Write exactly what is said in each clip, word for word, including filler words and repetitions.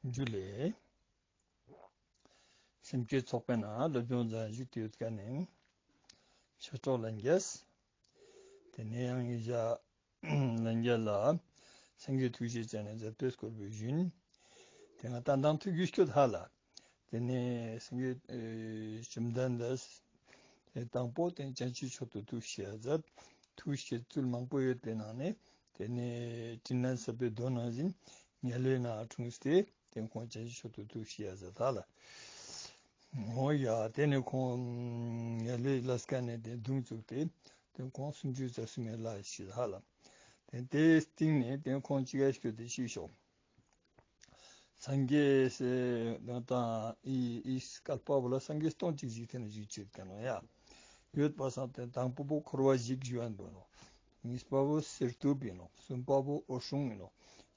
ཇུ་ལེ། སེམས་བསྐྱེད་ཚོགས་པའི་ནང་སློབ་སྦྱོང་མཛད་བཞུགས་ཏེ་ཡོད་མཁན་ནི་ཆོས་གྲོགས་ལྷན་རྒྱས། དེ་ནས་ཡང་ངེད་ཅག་ལྷན་རྒྱས་ལ་སངས་རྒྱས་ཐུགས་རྗེ་ཅན་ནི་མཛད་པའི་སྐོར་བོ་ཞུན། དེ་ང་ཏན་ཏན་ཐུགས་རྒྱུས་སྐྱོད་ཧ་ལ། དེ་ནས་སངས་རྒྱས་ཨེ་བཅོམ་ལྡན་འདས་དེ་དང་པོ་དེ་བྱང་ཆུབ་མཆོག་ཏུ་ཐུགས་བསྐྱེད་མཛད། ཐུགས་བསྐྱེད་ཚུལ་མང་པོ་ཡོད་པའི་ནང་ནས་དེ་ནས་དྲིན་ལན་གསབ་པའི་མདོ་ནང་བཞིན་དམྱལ་བའི་ནང་འཁྲུངས་ཏེ་དེ་ཁོང་བྱང་ཆུབ་མཆོག་ཏུ་ཐུགས་བསྐྱེད་མཛད་ད་ལ། འོ་ཡ། དེ་ནས་ཁོང་དམྱལ་བའི་ལས་ཀ་ནས་དེ་མདུང་བཙུགས་ཏེ་དེ་ཁོང་སུམ་ཅུ་རྩ་གསུམ་མའི་ལྷ་ཞིག་ཧ་ལ། དེ་དེའི་སྟེང་ནས་དེ་ཁོང་ཅི་ག་སྐྱོད་དེ་ཤི་ཤོག་སངས་རྒྱས་སི་དང་ཨི་ཨི་བསྐལ་པ་བོ་ལ་སངས་རྒྱས་སྟོང་གཅིག་འཇིག་རྟེན་ལ་བཞུགས་བྱེད་མཁན་ནོ་ཡ། ཡོད་པ་སང་དེ་དང་པོ་བོ་འཁོར་བ་ཞིག་ཞུ་ཡན་པོ་ནོ། གཉིས་པ་བོ་གསེར་ཐུབ་ཡིན་ནོ། གསུམ་པ་བོ་འོད་སྲུང་ཡིན་ནོ།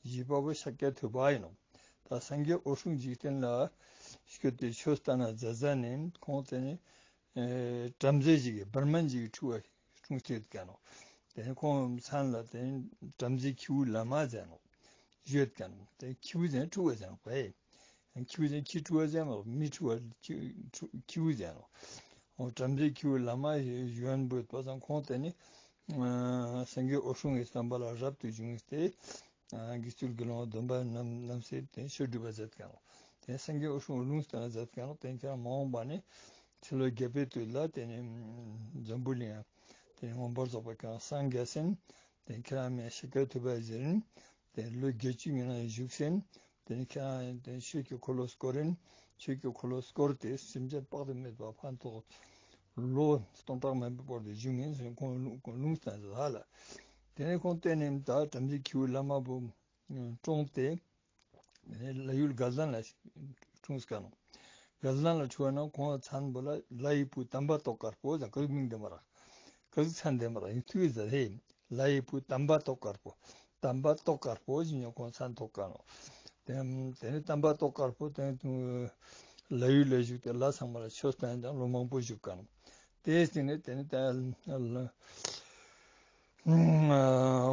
བཞི་པ་བོ་ཤཱཀྱ་ཐུབ་པ་ཡིན་ནོ། ད་སངས་རྒྱས་འོད་སྲུང་འཇིག་རྟེན་ལ་སྐྱོད་དེ་ཆོས་བསྟན་ན་མཛད་མཛད་ནས་ཁོང་དེ་ནི་ཨེ་བྲམ་ཟེ་ཞིག་གི་བར་མན་ཞིག་གི་ཕྲུ་གུ་འཁྲུངས་ཏེ་ཡོད་མཁན་ནོ། དེ་ནས་ཁོང་མཚན་ལ་དེ་ནས་བྲམ་ཟེ་ཁྱེའུ་བླ་མ་ཟེར་ནོ། ཡོད་མཁན་ནོ། དེ་ཁྱེའུ་ཟེར་ཕྲུ་གུ་ཟེར་ནོ་ཁོ་ཨེ། ཁྱེའུ་ཟེར་ཁྱི་ཕྲུ་གུ་ཟེར་ནོ། མི་ཕྲུ་གུ་ཁྱེའུ་ཁྱེའུ་ཟེར་ནོ། འོ་བྲམ་ཟེ་ཁྱེའུ་བླ་མ་ཡོན་པོ་ཡོད་པ་སང་ཁོང་དེ་ནི་ཨ་སངས་རྒྱས་འོད་སྲུང་གི་བསམ་པ་ལ་རབ་ཏུ་བྱུང་སྟེ། ཨ་དགེ་ཚུལ་དགེ་སློང་སྡོམ་པ་རྣམས་རྣམས་སེ་དེ་ཆོས་སྒྲུབ་པ་མཛད་མཁན་ནོ། དེ་སངས་རྒྱས་འོད་སྲུང་ལུང་བསྟན་ན་མཛད་མཁན་ནོ། དེ་ཁྱེད་རང་མ་འོངས་པ་ནི་ཕྱི་ལོ་བརྒྱད་པའི་དུས་ལ་དེ་ནི་འཛམ་བུ་གླིང་དེ་ནི་མངོན་པར་རྫོགས་པ་གང་སངས་རྒྱས་ཟིན། དེ་ཁྱེད་རང་མི་ཤཱཀྱ་ཐུབ་པ་ཟིན། དེ་ལོ་བརྒྱད་ཅུ་ཉི་ཤུ་བཞུགས་ཟིན། དེ་ནི་ཁྱེད་རང་དེ་ཆོས་ཀྱི་འཁོར་ལོ་བསྐོར་རིན། ཆོས་ཀྱི་འཁོར་ལོ་བསྐོར་ཏེ་སེམས་ཅན་དཔག་ཏུ་མེད་པ་ཕན་ཐོགས་ལོ་སྟོང་ཕྲག་མང་པོའི་བར་དུ་བཞུགས་ངེས་ཟེར་ཁོང་ལུང་ཁོང་ལུང་བསྟན་ཟེར་ཧ་ལ། དེ་ནས་ཁོང་བསྟན་ནས་ད་བྲམ་ཟེ་ཁྱེའུ་བླ་མ་བོ་བཀྲོངས་ཏེ་ལྷ་ཡུལ་དགའ་ལྡན་ལ་འཁྲུངས་ཀ་ནོ། དགའ་ལྡན་ལ་འཁྲུངས་ན་ཁོང་མཚན་པོ་ལ་ལྷ་ཡི་བུ་དམ་པ་ཏོག་དཀར་པོ་ཟེར་ཁོའི་མིང་དེ་མ་རག་ཁོའི་མཚན་དེ་མ་རག་ཡིན་ཐུགས་ཟེར་ཧེ། ལྷ་ཡི་བུ་དམ་པ་ཏོག་དཀར་པོ། དམ་པ་ཏོག་དཀར་པོ་ཞེས་ཡང་ཁོང་མཚན་ཐོགས་ཀ་ནོ། དེ་དེ་ནི་དམ་པ་ཏོག་དཀར་པོ་དེ་ལྷ་ཡུལ་ལ་བཞུགས་ཏེ་ལྷ་ཚང་མ་ལ་ཆོས་བསྟན་ཀྱང་ལོ་མང་པོ་བཞུགས་ཀ་ནོ། དེའི་སྟེང་ནས་དེ་ནི་ད་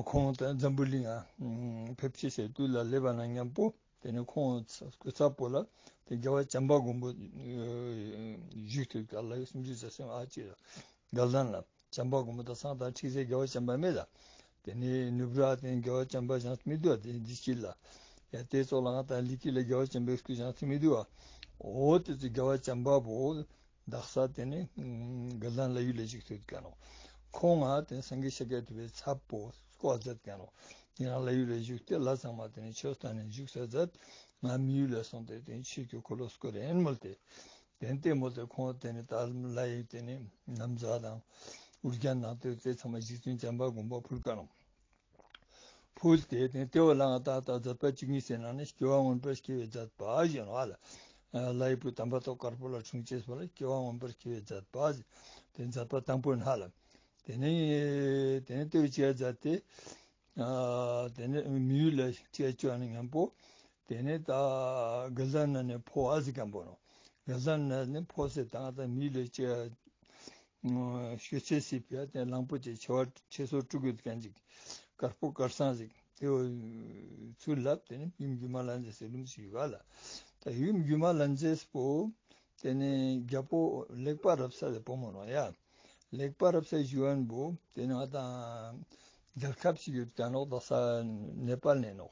ཁོང་དེ་འཛམ་བུ་གླིང་ང་ཕེབས་ཅེས་སི་དུས་ལ་སླེབས་པ་ན་མཉམ་པོ་དེ་ནི་ཁོང་སྐུ་ཚབ་པོ་ལ་དེ་རྒྱལ་བ་བྱམས་པ་མགོན་པོ་བཞུགས་ཏེ་ག་ལ་སུམ་ཅུ་རྩ་གསུམ་ཨ་ཅེ་དགའ་ལྡན་ལ། བྱམས་པ་མགོན་པོ་དང་སང་དང་ཁྲིག་སེ་རྒྱལ་བ་བྱམས་པ་མེད་ལ། དེ་ནས་ནུབ་ར་དེ་རྒྱལ་བ་བྱམས་པ་བཞེངས་མི་འདུག་ཨ། དེ་འདི་སྐྱིད་ལ་ཡ་དེ་ཙོགས་ལ་ང་དང་ལི་ཀི་ལ་རྒྱལ་བ་བྱམས་པའི་སྐུ་བཞེངས་མི་འདུག་ཨ། འོ་དེ་ཚོ་རྒྱལ་བ་བྱམས་པ་བོ་དག་ས་དེ་ནས་དགའ་ལྡན་ལྷ་ཡུལ་ལ་བཞུགས་ཏེ་ཡོད་མཁན་ནོ། ཁོང་ང་དེ་སངས་རྒྱས་ཤཱཀྱ་ཐུབ་པའི་ཚབ་པོ་སྐོ་མཛད་མཁན་ནོ། ཡིན་རང་ལྷ་ཡུལ་ལ་བཞུགས་ཏེ་ལྷ་ཚང་མ་དེ་ནས་ཆོས་བསྟན་ནས་བཞུགས་ས་མཛད། ང་མི་ཡུལ་ལ་སོང་སྟེ་དེ་ནས་ཆོས་ཀྱི་འཁོར་ལོ་བསྐོར་ཡིན་མོལ་ཏེ། དེ་ནས་དེ་མོལ་ཏེ་ཁོང་དེ་ནས་ད་ལྷ་ཡི་དེ་ནས་ན་བཟའ་དང་དབུ་རྒྱན་ནང་དེ་དེ་ཚང་མ་རྗེ་བཙུན་བྱམས་པ་མགོན་པོ་ཕུལ་ཀ་ནོ། ཕུལ་ཏེ་དེ་ནས་དེ་བོ་ལ་ང་ད་ད་མཛད་པ་བཅུ་གཉིས་ཟེར་ན་ནི་སྐྱེ་བ་མངོན་པར་སྐྱེ་བའི་མཛད་པ་ཞེས་ནོ་ཨ་ལ། ལྷ་ཡི་བུ་དམ་པ་ཏོག་དཀར་པོ་ལ་འཁྲུངས་ཅེས་པ་ལ་སྐྱེ་བ་མངོན་པར་སྐྱེ་བའི་མཛད་པ་ཞེས་དེ་མཛད་པ་དང་པོ་ཡིན་ཧ་ལ། དེ་ནས་དེ་ནས་དེ་བོ་ཅི་ཡ་མཛད་དེ། ཨ་དེ་ནས་མི་ཡུལ་ལ་སྐྱེ་བཅུག་ནས་མཉམ་པོ། དེ་ནས་ད་དགའ་ལྡན་ན་ནས་ཕོ་ཨ་ཟི་ཀམ་པོ་ནོ། དགའ་ལྡན་ན་ནས་ཕོ་སེ་དང་ད་མི་ཡུལ་ལ་སྐྱེ་ཤོད་ཚེ་སི་ཕི་ཡ་དེ་གླང་པོ་ཆེ་ཆེ་བ་ཆེ་སོ་དྲུག་གི་གན་ཅིག་དཀར་པོ་དཀར་སང་ཟིག་དེ་བོ་ཚུར་ལབ། དེ་ནས་ཡུམ་སྒྱུ་མ་ལྷ་མཛེས་སི་ལུམ་ཞིག་ཡོད་ག་ལ། ད་ཡུམ་སྒྱུ་མ་ལྷ་མཛེས་པོ། དེ་ནས་རྒྱལ་པོ་ལེགས་པ་རབ་གསལ་ལ་བུ་མོ་ནོ་ཡ། ལེགས་པ་རབ་གསལ་ཞུ་ཡོན་པོ་དེ་ནས་ང་དང་རྒྱལ་ཁབ་ཅིག་ཡོད་ཀ་ནོ། དག་ས་ནེ་པཱལ་ནས་ནོ།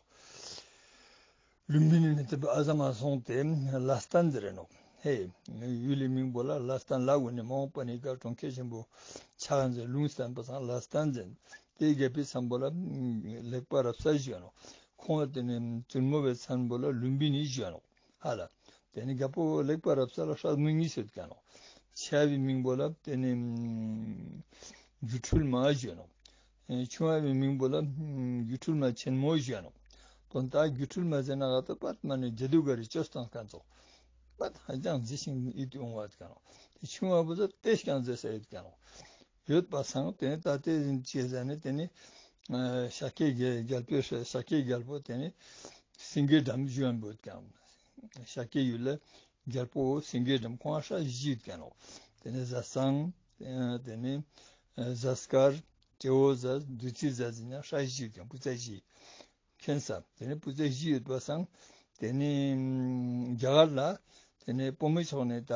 ལུམ་བི་ནི་ནི་དེ་ཨ་ཟ་མ་སོང་སྟེ་ལ་སྟན་ཟེར་རེ་ནོ། ཧེ་ཡུལ་ལི་མིང་པོ་ལ་ལ་སྟན་ལ་གུ་ནི་མ་འོངས་པ་ནི་ག་གྲོང་ཁྱེར་ཆེན་པོ་ཆགས་ཟེར་ལུང་བསྟན་པ་སང་ལ་སྟན་ཟེར། དེ་རྒྱལ་པོའི་མཚན་པོ་ལ་ལེགས་པ་རབ་གསལ་ཞུ་ཡོན་ནོ། ཁོང་དེ་ནས་བཙུན་མོ་བའི་མཚན་པོ་ལ་ལུམ་བི་ནི་ཞུ་ཡོན་ནོ། ཧ་ལ། དེ་ནི་རྒྱལ་པོ་ལེགས་པ་རབ་གསལ་ལ་སྲས་མོ་གཉིས་ཡོད་ཀ་ནོ། ཆེ་བའི་མིང་པོ་ལ་དེ་ནི་སྒྱུ་འཕྲུལ་མ་ཞུ་ནོ། ཆུང་བའི་མིང་པོ་ལ་སྒྱུ་འཕྲུལ་མ་ཆེན་མོ་ཞུ་ནོ། དོན་དག་སྒྱུ་འཕྲུལ་མ་ཟེར་ན་ག་ཏོ་པད་མ་ནི་ཇ་དུ་ག་རི་ཅོས་ཏང་ཀ་ཙོགས། པད་ཧ་ཅང་མཛེས་ཤིང་ཡིད་དུ་འོང་བ་ཡོད་ཀ་ནོ། དེ་ཆུང་བ་བོ་ཟ་ཏེ་ཞིག་ཀྱང་མཛེས་ས་ཡོད་ཀ་ནོ། ཡོད་པ་སང་དེ་ནི་ད་དེ་ཅི་ཟེར་ནས་དེ་ནི་ཤཱཀྱའི་རྒྱལ་པོའི་ཤཱཀྱའི་རྒྱལ་པོ་དེ་ནི་སེང་གེ་འགྲམ་ཞུ་ཡོན་པོ་ཡོད་ཀ་ནོ། ཤཱཀྱའི་ཡུལ་ལ་རྒྱལ་པོ་སེང་གེ་འགྲམ་ཁོང་སྲས་བཞི་ཡོད་ཀ་ནོ། དེ་ནི་ཟས་གཙང་དེ་ནི་ཟས་དཀར་སྤྲེའུ་ཟས་བདུད་རྩི་ཟས་ཟེར་ན་སྲས་བཞི་ཡོད་ཀ་བུ་ཚ་བཞི། མཁྱེན་ས། དེ་ནི་བུ་ཚ་བཞི་ཡོད་པ་སང་ ཏེ་ནེ་རྒྱ་གར་ལ་ཏེ་ནེ་བུ་མོ་ཕྱོགས་ནེ་ད་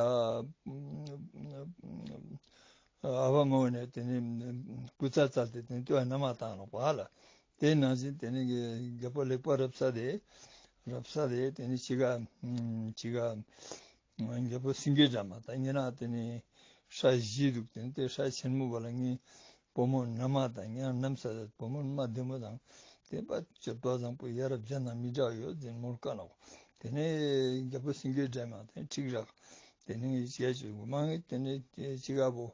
ཨ་བ་མོ་ནེ་ཏེ་ནེ་སྐུ་ཚ་བཙལ་ཏེ་ཏེ་ནེ་ལྟོས་ན་མ་བཏང་ནོག་པ་ལ། ཏེ་ནང་བཞིན་ཏེ་ནེ་རྒྱལ་པོ་ལེགས་པར་རབ་གསལ་ཏེ་རབ་གསལ་ཏེ་ཏེ་ནེ་ཅི་ག་ཅི་ག་རྒྱལ་པོ་སེང་གེ་སྒྲོལ་མ་དང་ཉེ་རང་ཏེ་ནེ་སྲས་བཞི་འདུག་ཏེ་ནེ་ཏེ་སྲས་ཆེན་མོ་བ་ལ་ངའི་བུ་མོ་མནའ་མ་དང་ཉེ་རང་མནའམ་ས་བུ་མོ་མནའ་མ་བདེ་མོ་དང་ཏེ་པ་སྤྱོད་པ་བཟང་པོ་ཡ་རབས་གཞན་དང་མི་འདྲ་བ་ཡོད་ཟེར་མོལ་ཀ་ནོག་ཏེ་ནེ་རྒྱལ་པོ་སེང་གེ་སྒྲོལ་མ་ཏེ་ཁྲིག་རག་ཏེ་ནེ་ཅི་ཡ་ཅི་མ་ངེ་ཏེ་ནེ་ཅི་ག་བོ་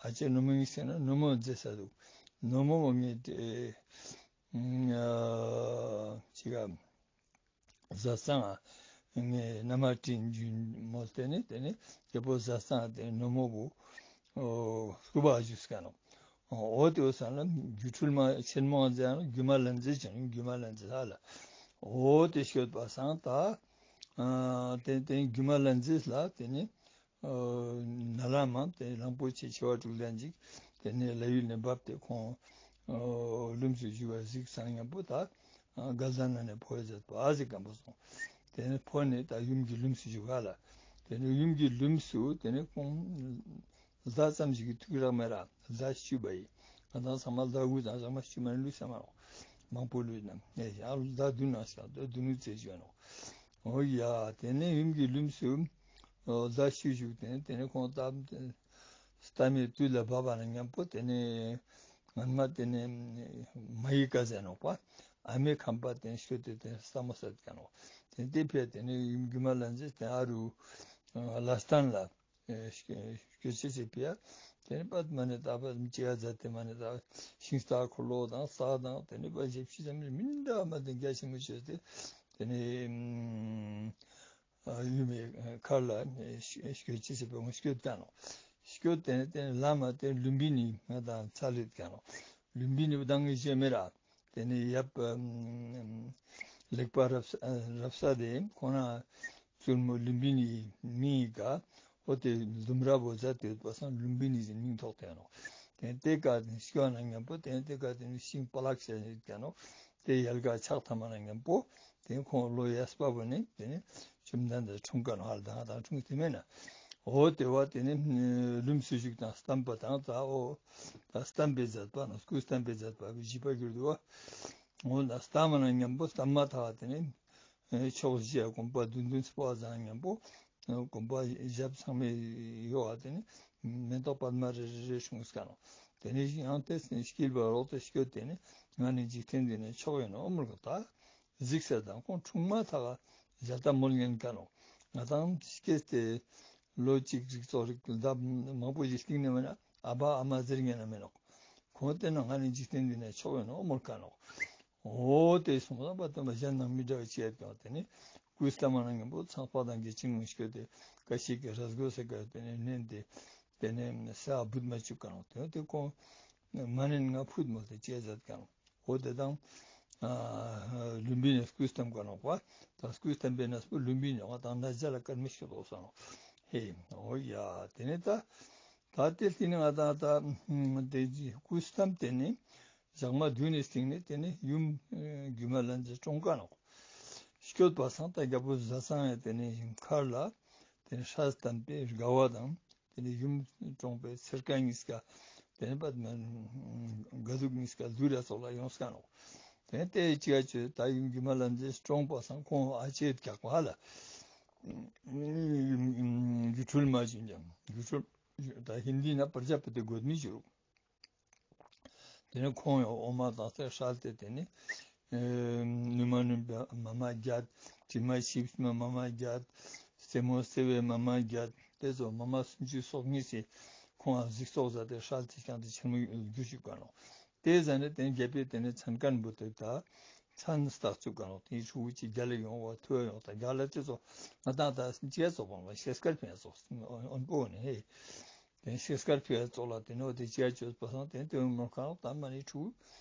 ཨ་ཅེ་ནུ་མོ་ངེ་ཟེར་ན་ནུ་མོ་མཛེས་ས་འདུག་ནུ་མོ་ངེ་ཏེ་ཨ་ཅི་ག་བཟའ་ཚང་ངེ་མནའ་མ་དྲིན་རྒྱུན་མོལ་ཏེ་ནེ་ཏེ་ནེ་རྒྱལ་པོ་བཟའ་ཚང་ཏེ་ནུ་མོ་བོ་ཨོ་སྐུ་པ་ཞུས་ཀ་ནོག་འོ་ཏེ་འོ་ས་ལ་སྒྱུ་འཕྲུལ་མ་ཆེན་མོ་ཟེར་ན་སྒྱུ་མ་ལྷ་མཛེས་ཅན་སྒྱུ་མ་ལྷ་མཛེས་ས་ལ་འོ་ཏེ་སྐྱོད་པ་སང་ད་ཨ་ཏེ་ཏེ་སྒྱུ་མ་ལྷ་མཛེས་ལ་ཏེ་ནེ་ཨ་ན་ལ་མ་ཏེ་གླང་པོ་ཆེ་མཆེ་བ་དྲུག་ལྡན་ཅིག་ཏེ་ནེ་ལྷ་ཡུལ་ནེ་བབས་ཏེ་ཁོང་ཨ་ལྷུམས་སུ་ཞུགས་པ་གཟིགས་སང་ཉམ་པོ་ད་ཨ་དགའ་ལྡན་ན་ནེ་ཕོ་ཡ་མཛད་པ་ཨ་ཟིག་གམ་པོ་སོང་། ཏེ་ནེ་ཕོ་ནེ་ད་ཡུམ་གྱི་ལྷུམས་སུ་ཞུགས་ཧ་ལ། ཏེ་ནེ་ཡུམ་གྱི་ལྷུམས་སུ་ཏེ་ནེ་ཁོང་ཟླ་ཙམ་ཞིག་གི་ཐུགས་རག་མེད་ར་ཟླ་བཅུ་པ་ཡི། ང་དང་ཚང་མ་ཟླ་དགུ་དང་ཚང་མ་བཅུ་མ་ལུས་ས་མ་རོག་མང་པོ་ལུས་ན་ཡང་ཟླ་བདུན་ན་ཞག་ཟླ་བདུན་ནུ་ཚེ་བྱོན་ནོག་འོ་ཡ་ཏེ་ནེ་ཡུམ་གྱི་ལྷུམས་སུ་ཟླ་བཅུ་བཞུགས་ཏེ་ཏེ་ནེ་ཁོང་ད་ལྟ་མའི་དུས་ལ་བབ་པ་ན་ཉམ་པོ་ཏེ་ནེ་སྔན་མ་ཏེ་ནེ་མ་ཡི་ཀ་ཟེར་ནོག་པ་ཨ་མའི་ཁང་པ་ཏེ་ནེ་སྐྱོད་དེ་ཏེ་ནེ་ལྟད་མོ་ཟེར་ཀ་ནོག་ཏེ་ཏེ་ཕི་ཏེ་ནེ་ཡུམ་སྒྱུ་མ་ལྷ་མཛེས་ཏེ་ཨ་རུ་ལྷ་སྟན་ལ་སྐྱོད་ཅེས་སི་ཕི་ཡ། ཏེ་ནེ་པད་མ་ནེ་ད་པད་ཅི་ཡ་ཛད་དེ་མ་ནེ་ད་ཤིང་རྟ་འཁོར་ལོ་དང་ས་དང་ཏེ་ནེ་པད་ཞབས་ཕྱི་ཙམ་མི་འདྲ་མ་ཏེ་རྒྱ་ཆེན་མོ་བཅོས་ཏེ་ཏེ་ནེ་ཡུམ་མི་མཁར་ལ་སྐྱོད་ཅེས་སི་ཕི་ཡ་སྐྱོད་ཀ་ནོག་སྐྱོད་ཏེ་ནེ་ཏེ་ནེ་ལམ་མ་ཏེ་ལུམ་བི་ནི་ང་དང་ཚལ་ལེད་ཀ་ནོག་ལུམ་བི་ནི་བོ་དང་ངི་ཞེ་མེད་ར། ཏེ་ནེ་ཡབ་ལེགས་པར་རབ་རབ་གསལ་ཏེ་ཁོང་ན་བཙུན་མོ་ལུམ་བི་ནི་མིང་ཡི་ག་འོ་ཏེ་ལྡུམ་ར་བོ་ཛད་དེ་ཡོད་པ་སང་ལུམ་བི་ནི་ཟེར་མིང་ཐོགས་ཏེ་ནོག་ཏེ་ཏེ་ཀ་སྐྱོད་ན་ཉམ་པོ་ཏེ་ཏེ་ཀ་ཏེ་ནེ་ཤིང་པ་ལག་ཟེར་ཀ་ནོག་ཏེ་ཡལ་ག་ཆག་ཐ་མ་ན་ཉམ་པོ་ཏེ་ཁོང་ལོ་ཡས་པ་བོ་ནེ་ཏེ་ནེ་བཅོམ་ལྡན་འདས་འཁྲུངས་ཀ་ནོག་ཧ་ལ་དང་དང་འཁྲུངས་ཏེ་མེད་ན། འོ་ཏེ་བ་ཏེ་ནེ་ལྷུམས་སུ་ཞུགས་དང་ལྟམས་པ་དང་ད་འོ་ད་ལྟམས་པའི་མཛད་པ་ནོག་སྐུ་ལྟམས་པའི་མཛད་པ་བཞི་པ་གྱུར་དུ་བ། འོ་ད་ལྟམས་ན་ཉམ་པོ་ལྟམས་མ་ཐག་ཏེ་ནེ་ཕྱོགས་བཞི་ཡ་གོམ་པ་བདུན་བདུན་སྤོ་བ་ཙམ་ཉམ་པོ་གོམ་པ་ཞབས་ཚང་མའི་ཡོག་ཏེ་ནེ་མེ་ཏོག་པདྨ་རེ་རེ་རེ་ཕྱུང་ཀ་ནོག་ཏེ་ནེ་ཡང་ཏེ་དཀྱིལ་བ་ལོག་སྟེ་སྐྱོད་དེ་ནེ་ང་ནི་འཇིག་རྟེན་འདི་ནེ་མཆོག་ཡིན་ནོ་མོལ་ཀ་ད། གཟིགས་ས་དང་ཁོང་འཁྲུངས་མ་ཐག་ཞལ་ཏ་མོལ་ཉན་ཀ་ནོག་ང་དང་སྐྱེས་ཏེ་ལོ་གཅིག་རིག་ཚོགས་རིག་ཟླ་མང་པོ་ཞིག་སྟིང་ནེ་མེད་ན་ཨ་བ་ཨ་མ་ཟེར་ཉན་ན་མེད་ནོག་ཁོང་ཏེ་ན་ང་ནི་འཇིག་རྟེན་འདི་ནེ་མཆོག་ཡིན་ནོ་མོལ་ཀ་ནོག་འོ་ཏེ་སོང་ཙང་པ་ཏེ་མ་གཞན་དང་མི་འདྲ་བ་ཅི་ཡོད་ཀྱང་ཏེ་ནེ་སྐུ་ལྟམས་ན་ཉམ་པོ་ཚངས་པ་དང་གི་ཅིང་ངུ་སྐྱོད་དེ་ཀ་ཤི་ཀའི་རས་གོས་སེ་ཀ་ཏེ་ནེ་ནན་ཏེ་ཏེ་ནེ་ས་བུད་མ་བཅུག་ཀ་ནོག་ཏེ་ཏེ་ཁོང་མ་ནེ་ང་ཕུད་མོལ་ཏེ་ཅི་ཡ་ཛད་ཀ་ནོག་འོ་ཏེ་དང་ཨ་ལུམ་བི་ནི་སྐུ་ལྟམས་ཀ་ནོག་པ། ད་སྐུ་ལྟམས་པའི་ནས་པོ་ལུམ་བི་ནི་ང་དང་ན་ཇ་ལ་ཀར་མི་ཤོད་དོ་ས་ནོག་ཧེ། འོ་ཡ་ཏེ་ནེ་ད་ད་ཏེ་ཏེ་ནེ་ང་དང་ད་ཏེ་སྐུ་ལྟམས་ཏེ་ནེ་ཞག་མ་བདུན་ནི་སྟིང་ནེ་ཏེ་ནེ་ཡུམ་སྒྱུ་མ་ལྷ་མཛེས་འཁྲུངས་ཀ་ནོག་སྐྱོད་པ་སང་ད་རྒྱལ་པོ་བཟའ་ཚང་ཡ་ཏེ་ནེ་མཁར་ལ་ཏེ་ནེ་སྲས་དམ་པའི་དགའ་བ་དང་། ཏེ་ནེ་ཡུམ་འཁྲུངས་པའི་ཚེར་ཀ་གཉིས་ཀ་ཏེ་ནེ་པད་མ་དགའ་སྡུག་གཉིས་ཀ་ལྡུར་ཡ་ཙོགས་ལ་ཡོངས་ཀ་ནོག་ཏེ་ནེ་ཏེ་ཅི་ག་ཅོས་ད་ཡུམ་སྒྱུ་མ་ལྷ་མཛེས་འཁྲུངས་པ་སང་ཁོང་ཨ་ཅེ་རྒྱག་པ་ཧ་ལ་སྒྱུ་འཕྲུལ་མ་བྱིན་ཀྱང་སྒྱུ་འཕྲུལ་ད་ཧིན་དི་ན་པྲ་ཇ་པ་ཏི་གོ་མི་ཅི་རུག་ཏེ་ནེ་ཁོང་ཡང་འོ་མ་དང་ཏེ་སྲལ་ཏེ་ཏེ་ནེ་ཨེ་ནུ་མ་ནུ་མ་མ་བརྒྱད། དྲི་མ་ཞིབ་མ་མ་བརྒྱད། རྩེ་མོ་རྩེ་བའི་མ་མ་བརྒྱད། ཏེ་ཙོགས་མ་མ་སུམ་ཅུ་སོ་གཉིས་སི་ཁོང་ང་གཟིགས་ཚོགས་ཟ་ཏེ་སྲལ་ཏེ་ཀྱང་ཏེ་ཆེན་མོ་གྱུར་ཅུག་ག་ནོག་ཏེ་ཟ་ནེ་ཏེ་རྒྱལ་པོའི་ཏེ་ནེ་མཚན་མཁན་བོ་ཏེ་ད་མཚན་རྟགས་བཙུགས་ག་ནོག་ཏེ་ཕྲུ་གུ་ཅིག་རྒྱལ་ལ་ཡོང་བ་ཐུ་བ་ཡོང་ད་རྒྱལ་ལ་ཏེ་ཙོགས་ང་དང་ད་ཅི་ཡ་ཙོགས་པོ་ཤེས་དཀར་ཕན་ཡ་ཙོགས་ཨོན་པོ་ནི་ཧེ། ཏེ་ཤེས་དཀར་ཕི་ཡ་ཙོགས་ལ་ཏེ་ནེ་འོ་ཏེ་ཅི་ཡ་ཅོས་པ་སང་ཏེ་ནེ་ཏེ་ངོ་ཁང་ད་མ་ནི་ཕྲུ་གུ་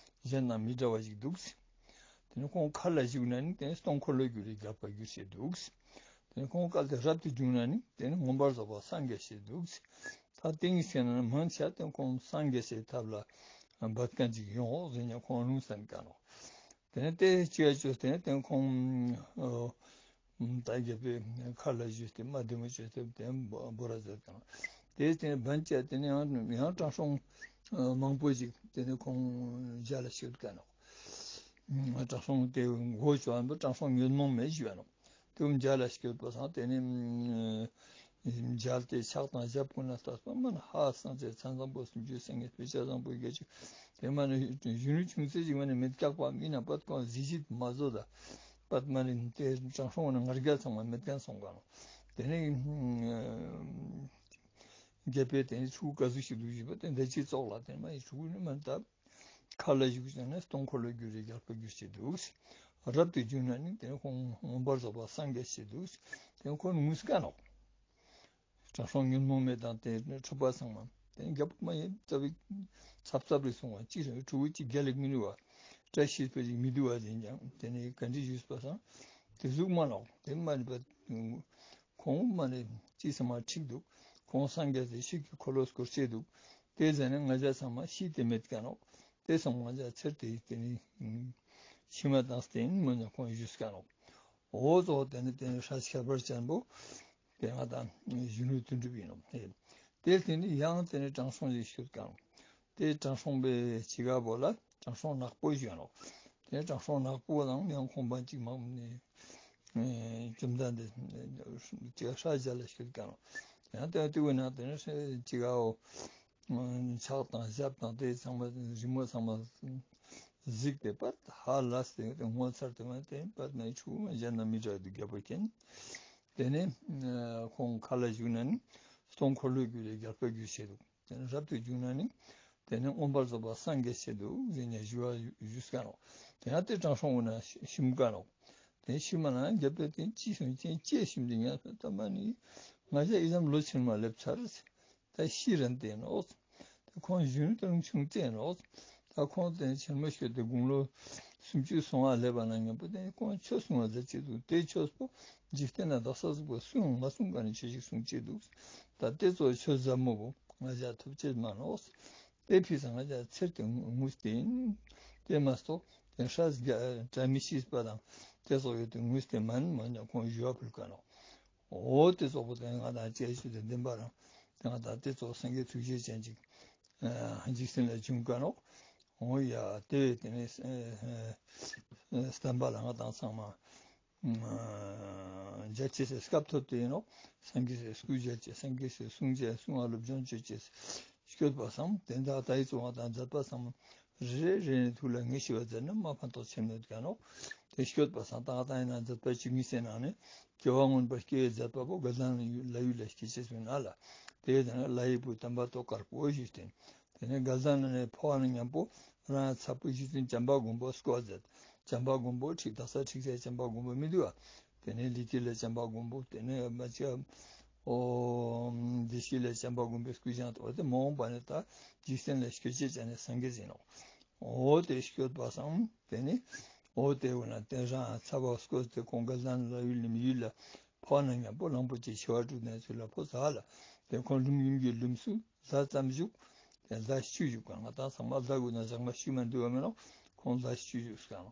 གཞན་དང་མི་འདྲ་བ་ཞིག་འདུག་ཏེ་ནེ་ཁོང་མཁར་ལ་བཞུགས་ན་ནི་ཏེ་ནེ་སྟོང་འཁོར་ལོས་སྒྱུར་བའི་རྒྱལ་པོ་གྱུར་ཅེས་འདུག་ཏེ་ནེ་ཁོང་སྐལ་ཏེ་རབ་ཏུ་བྱུང་ན་ནི་ཏེ་ནེ་མངོན་པར་རྫོགས་པ་སངས་རྒྱས་ཅེས་འདུག་ད་ཏིང་ངེ་ཟེར་ན་མང་ཆེ་ཏེ་ཁོང་སངས་རྒྱས་སི་ཐབས་ལ་འབད་མཁན་ཅིག་ཡོང་འོག་ཟེར་ཉ་ཁོང་ལུང་སྟན་ཀ་ནོག་དེ་ནས་དེ་ཅི་ཡ་ཅོས་དེ་ནས་དེ་ཁོང་ད་རྒྱལ་པོའི་ཁ་ལ་ཞུས་ཏེ་མ་བདེ་མོ་ཅོས་ཏེ་དེ་འབོ་ར་མཛད་དང་། དེ་དེ་ནས་བན་ཅ་དེ་ནས་ཡང་ཡང་དྲང་སྲོང་མང་པོ་ཞིག་དེ་ནས་ཁོང་མཇལ་ལ་ཞུས་ཀ་ནོག། དྲང་སྲོང་དེ་མགོ་ཅོ་བ་དྲང་སྲོང་ཉོན་མོངས་མེད་ཞུ་བ་ནོག། དེ་མཇལ་ལ་སྐྱོད་པ་སང་དེ་ནས་མཇལ་ཏེ་ཕྱག་དང་ཞབས་ཀུན་ལ་བཏབ་པ་མ་ན་ཧ་སང་ཚེ་མཚན་བཟང་པོ་སུམ་ཅུ་སེང་གེ་དཔེ་བྱད་བཟང་པོ་བརྒྱད་ཅུ། དེ་མ་ནི་གཞོན་ནུ་ཆུང་ཚེ་ཞིག་མ་ནི་མེད་ཀྱག་པ་མིན་ན་པད་ཀོང་གཟི་བརྗིད་མ་བཟོ་ད་པད་མ་ནི་དེ་དྲང་སྲོང་ན་ང་རྒྱལ་ཚང་མ་མེད་ཀྱང་སོང་ག་ནོག། དེ་ནས་རྒྱལ་པོས་དེ་ནས་ཆུ་ག་ཟུག་ཞིག་འདུག་ཞུས་པ་དེ་འདི་ཅི་ཙོགས་ལ་དེ་མ་ཡི་ཆུ་ནི་མ་ད། ཁ་ལ་བཞུགས་ཀྱང་ནི་སྟོང་འཁོར་ལོས་སྒྱུར་བའི་རྒྱལ་པོ་གྱུར་ཅེས་འདུག། རབ་ཏུ་བྱུང་ན་ནི་དེ་ཁོང་མངོན་པར་རྫོགས་པ་སངས་རྒྱས་ཅེས་འདུག། དེ་ཁོང་ངུས་ཀ་ནོག། དྲང་སྲོང་ཉོན་མོངས་མེད་དང་དེ་ནི་འཁྲུལ་པ་ཚང་མ་དེ་རྒྱལ་པོ་མ་ཡིན་ཙ་བིག་ཚབ་ཚབ་རེ་སོང་བ་ཅི་རེ་ཕྲུ་གུ་ཅི་རྒྱལ་ལེགས་མི་ནུས་བ་བཀྲ་ཤིས་པའི་མི་འདུག་བ་དེ་ཀྱང་དེ་ནི་ག་འདྲི་ཞུས་པ་སང་དེ་ཟུག་མ་ནོག། དེ་མ་ནི་པ། ཁོང་མ་ནི་ཅི་ཚང་མ་འགྲིག་འདུག། ཁོང་སངས་རྒྱས་ཏེ་ཤིག་གི་འཁོར་ལོ་བསྐོར་ཅེས་འདུག། དེ་ཟེར་ནས་ང་ཅག་ཚང་མ་ཤི་སྟེ་མེད་ཀ་ནོག། དེ་ཚང་མ་ང་ཅག་ཚེར་ཏེ་དེ་ནི་ཤི་མ་དང་སྟེ་མོ་ནི་ཁོང་བཞུགས་ཀ་ནོག། འོ་ཙོགས་དེ་ནི་དེ་ནི་སྲས་ཁྱད་པར་ཅན་པོ་དེ་ང་དང་གཞོན་ནུ་དོན་གྲུབ་ཡིན་ནོག། དེ་དེ་ནི་ཡང་དེ་ནི་དྲང་སྲོང་ཞིག་བཞུགས་ཀ་ནོག། དེ་དྲང་སྲོང་པའི་ཅི་ག་བོ་ལ། དྲང་སྲོང་ནག་པོ་ཞུ་ནོག། དེ་དྲང་སྲོང་ནག་པོ་དང་ཡང་ཁོང་པ་གཅིག་མ་ནི་བཅོམ་ལྡན་འདས་ཅི་ཧྲ་ཞལ་ལ་ཞུ་ཀ་ནོག། ཡང་དེ་དེ་བོ་ན་དེ་ནི་ཅི་གའོ་ཕྱག་དང་ཞབས་དང་དེ་ཚང་མ་རི་མོ་ཚང་མ་གཟིགས་ཏེ་པད་ཧ་ལས་ཏེ་ངོ་མཚར་ཏེ་མ་དེ་པད་ན་ཆུ་མ་གཞན་ན་མི་འདྲ་འདུག་རྒྱལ་པོ་མཁྱེན། དེ་ནས་ཁོང་ཁ་ལ་བཞུགས་ན་ནི་སྟོང་འཁོར་ལོས་སྒྱུར་བའི་རྒྱལ་པོ་གྱུར་ཅེས་འདུག། དེ་ནས་རབ་ཏུ་བྱུང་ན་ནི་དེ་ནས་མངོན་པར་རྫོགས་པ་སངས་རྒྱས་ཅེས་འདུག་ཟེར་ནས་ཞུ་བ་ཞུས་ཀ་ནོག། དེ་ཡང་དེ་དྲང་སྲོང་འོ་ན་ཤི་ཀ་ནོག། དེ་ཤི་མ་ན་རྒྱལ་པོས་དེ་ཅི་གསུང་ཅེས་ཅེས་ཤིམ་དེ་ཉན་སོང་ད་མ་ནི་ང་ཅག་ཨི་ཙམ་ལོ་ཆེན་མ་སླེབས་ཚར། ད་ཤི་རན་དེ་ནོག། ད་ཁོང་གཞོན་ནུ་དང་ཆུང་ཙེ་ནོག། ད་ཁོང་དེ་ཆེན་མོ་ཤོས་དེ་དགུང་ལོ་སུམ་ཅུ་སོང་བ་སླེབས་པ་ན་མཉམ་པོ་དེ་ཁོང་ཆོས་གསུང་བ་མཛད་ཅེས་འདུག། དེ་ཆོས་པོ་འཇིག་རྟེན་ན་དག་ས་ཟུག་པོ་གསུང་མ་གསུང་ག་ནས་ཆོས་ཤིག་གསུང་ཅེས་འདུག། ད་དེ་ཚོ་ཆོས་ཟབ་མོ་བོ་ང་ཅག་ཐོབ་ཅེས་མ་ནོག། དེ་ཕི་སང་ང་ཅག་ཚེར་ཏེ་ངུས་ཏེ་ཡིན། དེ་མ་གཏོགས་དེ་སྲས་རྒྱ་བྲན་མི་ཤེས་པ་དང་དེ་ཚོ་ཡོད་དེ་ངུས་ཏེ་མན་མ་ཉ་ཁོང་ཞུ་བ་ཕུལ་ཀ་ནོག། འོ་དེ་ཙོགས་པོ་དེ་ང་དང་ཅི་ཞུ་དེ་བདེན་པ་རང་དེ་ང་དང་དེ་ཙོགས་སངས་རྒྱས་ཐུགས་རྗེ་ཅན་ཅིག་འཇིག་རྟེན་ལ་བྱུང་ཀ་ནོག། འོ་ཡ་དེ་བས་དེ་ནས་བསྟན་པ་ལ་ང་དང་ཚང་མ་མཇལ་ཅེས་སི་སྐབས་ཐོབ་སྟེ་ཡིན་ནོག། སངས་རྒྱས་སི་སྐུ་མཇལ་ཅེས་སངས་རྒྱས་སི་གསུང་མཇལ་གསུང་ང་སློབ་སྦྱོང་བྱེད་ཅེས་སྐྱོད་པ་སང་དེ་འདྲ་ད་ཡི་ཙོགས་ང་དང་མཛད་པ་ཚང་མ་རེ་རེ་རེ་ནས་ཐུགས་ལ་ངེས་ཤེས་པ་མཛད་ན་མ་ཕན་ཐོགས་ཆེན་མོད་ཀ་ནོག། དེ་སྐྱོད་པ་སང་ད་ང་དང་ཡིན་ན་མཛད་པ་བཅུ་གཉིས་སི་ནང་ནས་སྐྱེ་བ་མངོན་པར་སྐྱེ་བའི་མཛད་པ་པོ་དགའ་ལྡན་ལྷ་ཡུལ་ལ་སྐྱེ་ཅེས་སུ་ན་ལ་དེ་ཡི་དང་ལྷ་ཡི་བུ་དམ་པ་ཏོག་དཀར་པོ་ཞུས་ཏེ། དེ་ནས་དགའ་ལྡན་ལྷ་ནས་འཕོ་བ་ན་མཉམ་པོ་རང་ཚ་པོ་ཞུས་ཏེ་བྱམས་པ་མགོན་པོ་སྐོར་མཛད། བྱམས་པ་མགོན་པོ་ཁྲིག་དག་ས་ཁྲིག་ས་བྱམས་པ་མགོན་པོ་མི་འདུག་ཨ། དེ་ནས་ལི་ཀི་ལ་བྱམས་པ་མགོན་པོ་དེ་ནས་མ་ཅི་ཨོ་བདེ་སྐྱིད་ལ་བྱམས་པ་མགོན་པོའི་སྐུ་བཞེངས་ཏེ་འོ་དེ་མ་འོངས་པ་ནས་ད་འཇིག་རྟེན་ལ་སྐྱོད་ཅེས་ཅན་ནས་སངས་རྒྱས་ཡིན་ནོག། འོ་དེ་སྐྱོད་པ་སང་དེ་ནི་འོ་དེ་འོ་ན་དེ་རང་ཚ་བ་སྐོར་ཏེ་ཁོང་དགའ་ལྡན་ལྷ་ཡུལ་ནས་མི་ཡུལ་ལ་འཕོ་བ་ན་མཉམ་པོ་གླང་པོ་ཆེ་ཤི་བ་དྲུག་ནས་ཚུར་ལ་འཕོ་ས་ལ་དེ་ཁོང་ལྷུམ་ཡུམ་གྱི་ལྷུམས་སུ་ཟླ་ཙམ་བཞུགས། དེ་ཟླ་བཅུ་བཞུགས་ཀ་ནོག། ད་ཚང་མ་ཟླ་དགུ་ན་ཟངས་མ་ཤུལ་མ་འདུག་བ་མེན་ནོག། ཁོང་ཟླ་བཅུ་བཞུགས་ཀ་ནོག།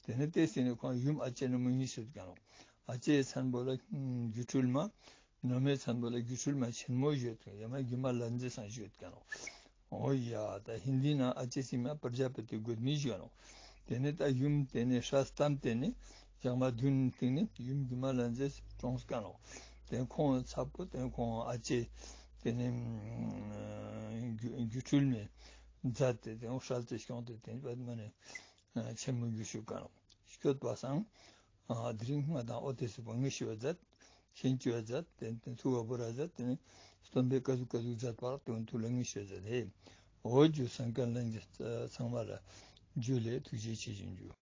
དེ་ནས་དེ་ཟེར་ནས་ཁོང་ཡུམ་ཨ་ཅེ་ནི་མོ་གཉིས་ཡོད་ཀ་ནོག། ཨ་ཅེའི་མཚན་པོ་ལ་སྒྱུ་འཕྲུལ་མ། ནོ་མའི་མཚན་པོ་ལ་སྒྱུ་འཕྲུལ་མ་ཆེན་མོ་ཡོད་ཀ་ཡ་མ་སྒྱུ་མ་ལྷ་མཛེས་སང་ཡོད་ཀ་ནོག། འོ་ཡ་ད་ཧིན་དི་ན་ཨ་ཅེ་སི་མ་པྲ་ཛཱ་པ་ཏི་གོ་ཏ་མི་ཞུ་ནོག། དེ་ནས་ད་ཡུམ་དེ་ནས་སྲས་ཏམ་དེ་ནས་ཞག་མ་བདུན་སྟེང་ནས་ཡུམ་སྒྱུ་མ་ལྷ་མཛེས་གྲོངས་ཀ་ནོག། དེ་ཁོང་ཚ་པོ་དེ་ཁོང་ཨ་ཅེ་དེ་ནས་སྒྱུ་སྒྱུ་འཕྲུལ་མའི་མཛད་དེ་དེ་ཁོང་སྲས་དེ་སྐྱོང་དེ་དེ་བད་མ་ནས་ཆེན་མོ་རྒྱུ་ཞུ་ཀ་ནོག། སྐྱོད་པ་སང་དེ་རིང་ང་དང་འོ་དེ་སི་པོ་ངེས་ཤེས་པ་མཛད། མཁྱེན་ཅེས་པ་མཛད། དེ་ནས་ཐུགས་ཁ་བོར་ར་མཛད། དེ་ནས་སྟོན་པས་ཀ་ཟུག་ཀ་ཟུག་མཛད་པ་དོན་ཐུགས་ལ་ངེས་ཤེས་པ་མཛད་དེ། འོ་རྒྱུ་སངས་རྒྱས་ལྷན་རྒྱས་ཚང་མ་ལ་རྒྱུ་ལས་ཐུགས་རྗེ་ཆེ་ཞུ་རྒྱུ།